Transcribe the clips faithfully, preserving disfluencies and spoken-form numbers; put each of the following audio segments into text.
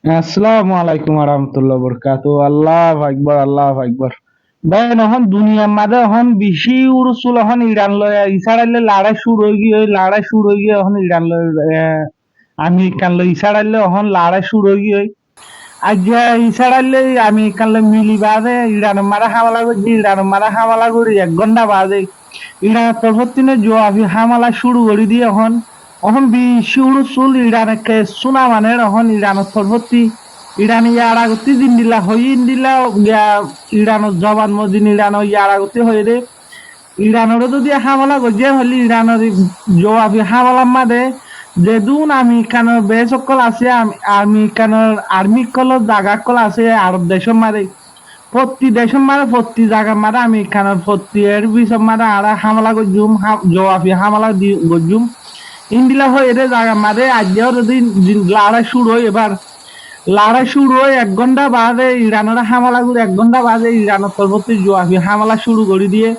Assalamu alaikum warahmatullahi wabarakatuh. Allahu Akbar, Allahu Akbar. Bái, ehón duniyar mazé ehón bicí urusul ehón Iran loi Israel loi larái cúru ói giyói, larái cúru ói giyói ehón Iran loi, eh, Amerikan loi Israel loi ehón larái cúru ói giyói. Aijja Israel loi Amerikan loi mili baade Iranor mazé hámela goijjé, Iranor mazé hámela gorí ek gónta baade Iranor torfóttu ne juwabi hámela cúru gorí diyé ehón. Ehón bicí urusul Iran ekka súna maner ehón Iranor torfóttu. Iran yar agottí zendilla hoiyé endilla giya Iranor zoban mozin Iranor yar agottí hoiyé dé. Iranore zodi hámela goijjé hoilé Iranor juwabi hámelar mazé zedún Amerikanor bes ókkol asé, Am-, Amerikanor armi ókkolor zaga ókkol asé Arob decór mazé, fottí decór mazé, fottí zagar mazé Amerikanor fottí erbisor mazé añára hámela goijjúm, há-, juwabi hámela di-, goijjúm. Endilla hoiyé dé zagar mazé aijja zodi zin-, larái cúru ói ebar. Larái cúru ói ek gónta baade Iranore hámela gorí ek gónta baade Iranor torfóttu juwabi hámela cúru gorí diyé.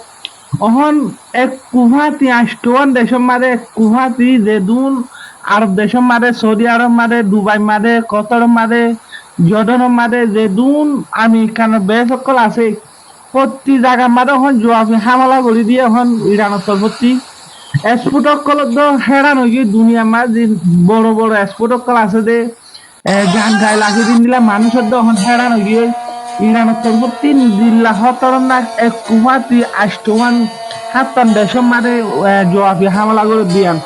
Ehón ekku fáñti ancto wán decór mazé, ekku fáñti zedún Arob decór mazé, Saudi Arob mazé, Dubai mazé, Kotor mazé, Jordan mazé, zedún Amerikanor bes ókkol asé, fottí zagar mazé ehón juwabi hámela gorí diyé ehón Iranor torfóttu. Espot ókkolor dó héran ói giyói duniyar mazé, boro boro espot ókkol asé dé, e, gan gai lagi dindilla manúcor dó ehón héran ói giyói. Iranor torfóttu endilla hótornak ekku fáñti ancto wán háttan decór mazé, e, juwabi hámela gorí diyan.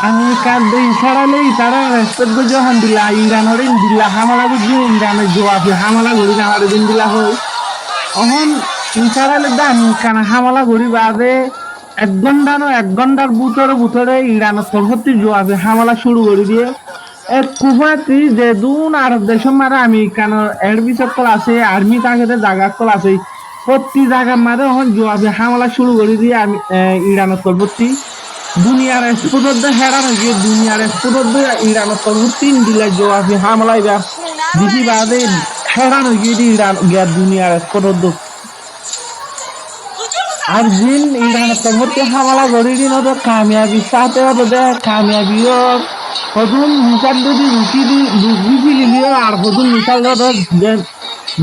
Amerikar de Israele itará respect goijjé hondilla, Iranore endilla hámela goijjé, Irane juwabi hámela gorí no fare dindilla hoi. Ehón Israele de Amerikane hámela gorí baade ek gónta no, ek góntar bútore bútore Iranor torfóttu juwabi hámela cúru gorí diyé. Ekku fáñti zedún Arob decór mazé Amerikanor erbis ókkol asé, armi táke dé zaga ókkol asé, fottí zagar mazé ehón juwabi hámela cúru gorí diyé Ami-, e, Iranor torfóttu. Duniyar espot dó héran ói giyói, duniyar espot dó Iranor torfóttu endilla juwabi hámela iba dikí baade héran ói giyói dé Iran giya duniyar espot dó. Ar zin Iranor torfóttu hámela gorí diyé dé kamiyabi sáte óibo dé, kamiyabi óibo. Hodún misal dí ruki di, ruki di liliyó, ar hodún misal dí dé, ze-,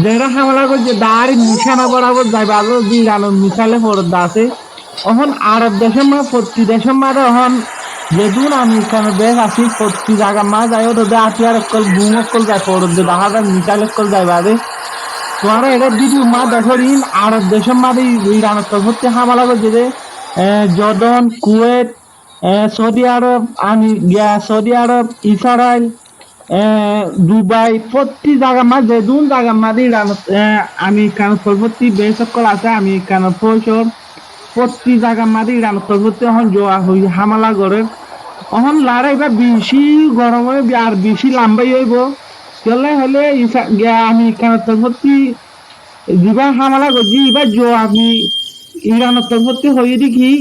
zera hámela goijjé, dare nishana borabor zaiba dé, Iranor misale foredde asé. Ehón Arob decór mazé, fottí decór mazé ehón zedún Amerikanor bes asé, fottí zagar mazé zai, ódde átiyar ókkol, gum ókkol zai foredde, dahá zar misal ókkol zai baade. Tuáñra ere video mazé dekór, in Arob decór mazé Iranor torfóttu hámela goijjé dé, e, Jordan, Kuwait, e, Saudi Arob, Ami-, giya Saudi Arob, Israel, e, Dubai, fottí zagar mazé, zedún zagar mazé Iran, e, Amerikanor torfóttu bes ókkol asé, Amerikanor fousor, fottí zagar mazé Iranor torfóttu ehón juwabi hámela gorér. Ehón larái iba bicí gorom óibo, ar bicí lamba óibo. Kiyólla hoilé Isa-, giya Amerikanor torfóttu ziba hámela goijjé, iba juwabi Iranor torfóttu hoiyé dé ki,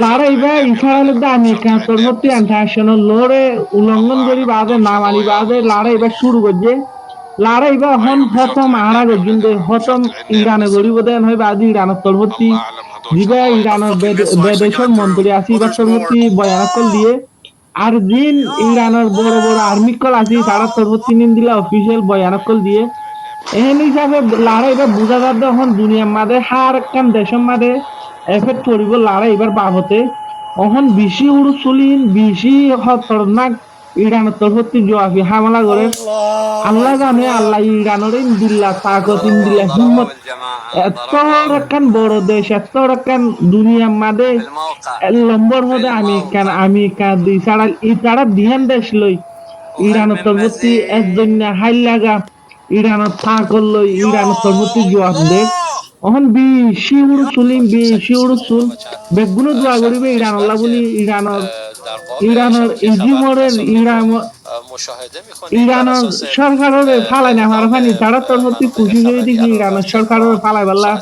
larái iba Israel de Amerikar torfóttu international law re ulongon gorí baade, no mani baade, larái iba cúru goijjé. Larái iba ehón hótom añára goijjúm dé, hótom Irane goríbo dé, en hoi baade Iranor torfóttu ziba Iranor bede-, bedecór montri asé, ibar torfóttu boyan ókkol diyé. Ar zin Iranor boro boro armi ókkol asé, tarár torfóttu endilla official boyan ókkol diyé. Ehén hísafe larái iba buzá zar dé ehón duniyar mazé hár ekkán decór mazé effect foribó larái ibar babote. Ehón bicí urusul in, bicí hótornak Iranor torfóttu juwabi hámela gorér. Allah zane, Allah Iranore endilla takot, endilla himmot, ettór ekkán boro dec, ettór ekkán duniyar mazé ek lombor hode Amerikan, Amerika de Israel, itará diyan dec loi Iranor torfóttu ek zoinna háil laga, Iranor takot loi, Iranor torfóttu juwab de. Ehón bicí urusul in, bicí urusul. Beggúne dua goríba Iranolla buli, Iranor, Iranor ijimore, Iran, Iranor sorkarore fálai no fare fani, tarár torfóttu kucíc óiye dé ki Iranor sorkarore fálaibálla,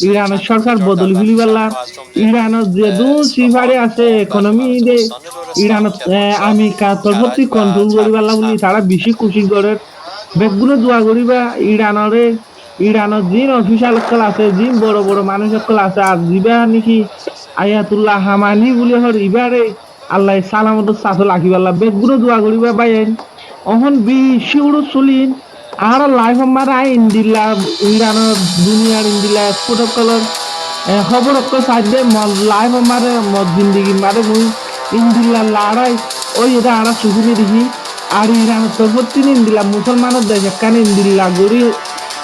Iranor sorkar bodoli felibálla, Iranor zedún sifari asé, ekonomi de, Iranor, e, Amerikar torfóttu kontrol goríbálla buli tará bicí kucíc gorér. Beggúne dua goríba Iranore, Iranor zin official ókkol asé, zin boro boro manúic ókkol asé, ar ziba niki Ayatullah Hamani buli hoór, ibare Allaye salamotor sáte rakíbálla beggúne dua goríba báiyain. Ehón bicí uçúk solín, añára laifot mazé aññí endilla Iranor duniyar endilla esport ókkolor, e, hóbor ókkol saidde, mor laifot mazé, mor zindigir mazé mui endilla larái óiye dé añára sukí no dekí. Ar Iranor torfóttu endilla musolmanor dec ekkán endilla gorí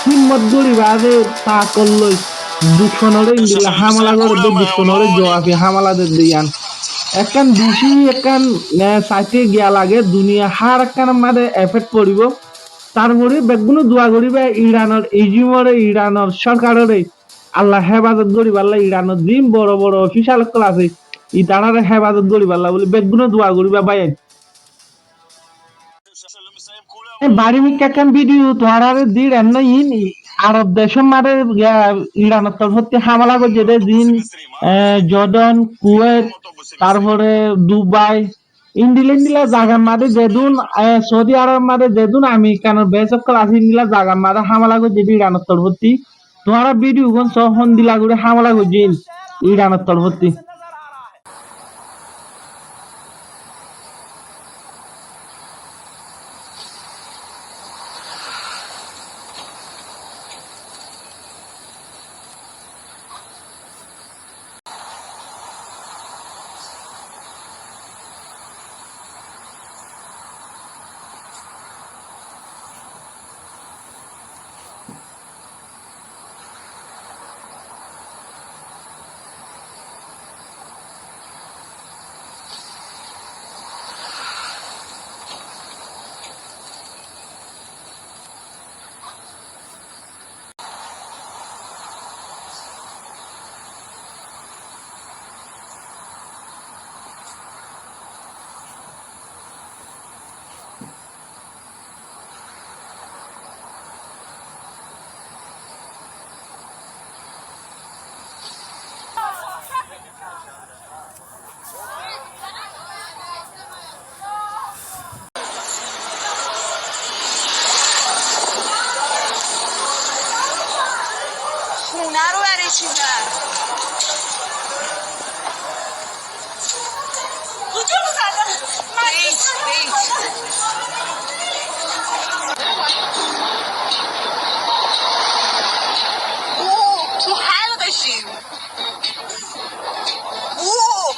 himmot gorí baade taakot loi ducmonoré endilla hámela goré dé, ducmonoré zuabi hámela der dé yián ekkán bicí ekkán, e, saite giya lage, duniya hár ekkánor mazé efekt foribó. Tarfore beggúne dua goríba Iranor ejimoré, Iranor sórkaroré Allaye héfazot goríballa, Iranor ziín boro boro ofisal ókkol asé, itaráre héfazot goríballa buli beggúne dua goríba báiyain. E, bari mikká ekkán vidiyo tuáñráre dir, ennó iín Arob decór mazé, e, Iranor torfóttu hámela goijjé dé ziín, e, Jordan, Kuwait, tarfore Dubai, endilla endilla zagar mazé zedún, e, Soudi Arobor mazé zedún Amerikanor bes ókkol asé, endilla zagar mazé hámela goijjé dé Iranor torfóttu. Tuáñra vidiyo gán só, hondilla gorí hámela goijjé Iranor torfóttu. خونه رو برای چی زد؟ کجا رو زدم؟ من حیف، حیف. اوه، تو حلقشیم. اوه.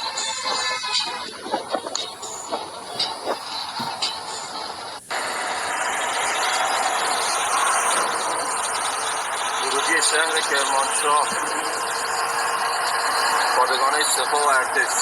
ورودی شهر کرمانشاه، پادگان سپاه و ارتش.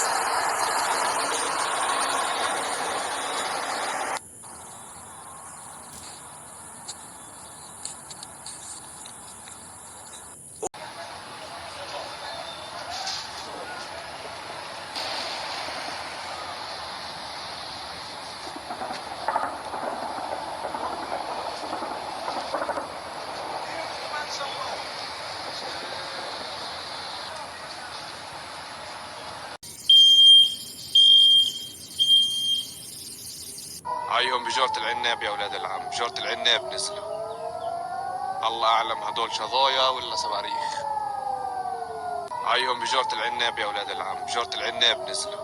عليهم بجارة العناب يا ولاد العم، بجارة العناب نزلوا. الله أعلم هدول شظايا ولا صواريخ. عليهم بجارة العناب يا ولاد العم، بجارة العناب نزلوا.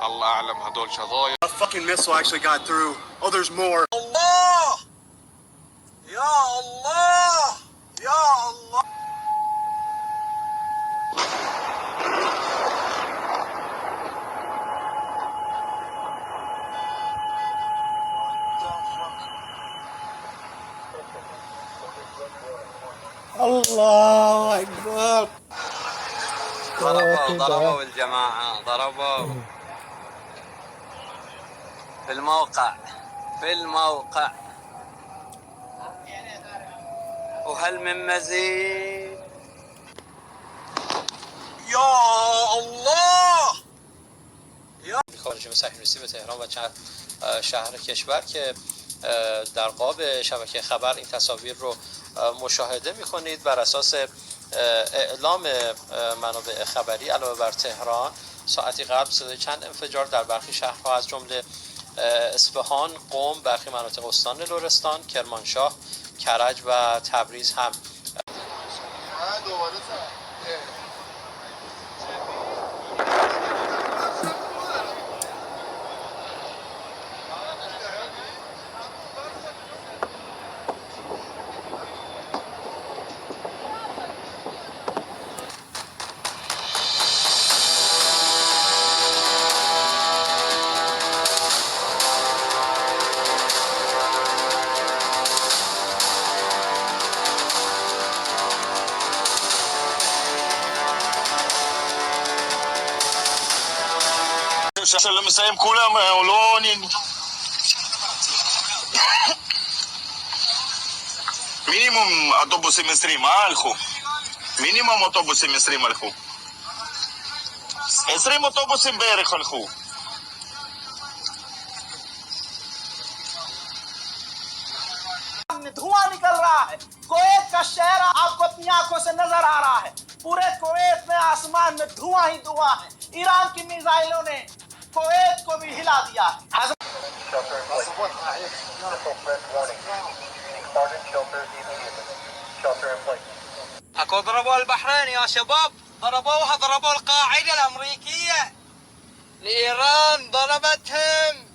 الله أعلم هدول شظايا. A fucking missile actually got through. Oh, there's more. الله! يا الله! يا الله! الله أكبر. ضربوا، ضربوا الجماعة، ضربوا. في الموقع، في الموقع. وهل من مزيد؟ يا الله! خارجه صهیونیستی به تهران و چند، اه، شهر کشور که، اه، در قاب شبکهٔ خبر این تصاویر رو، اه، مشاهده می‌کنید. بر اساس، اه، اعلام، اه، منابع خبری، علاوه بر تهران، ساعتی قبل صدای چند انفجار در برخی شهرها از جملهٔ، اه، اصفهان، قم، برخی مناطق استان لرستان، کرمانشاه، کرج و تبریز هم Minimum autóbusi mestri malxu. Minimum autóbusi mestri malxu. Mestri autóbusi bérexalxu. धुआं निकल रहा है। कुवैत का शहर आपको अपनी आंखों से नजर आ रहा है। पूरे कुवैत में आसमान में धुआं ही धुआं है। ईरान की मिसाइलों ने कुवैत को भी हिला दिया है। Shelter in place. Missile threat warning. Spartan shelter immediately. Shelter in place. اكو ضربوا البحرين يا شباب، ضربوها، ضربوا القاعدة الأمريكية. لإيران ضربتهم.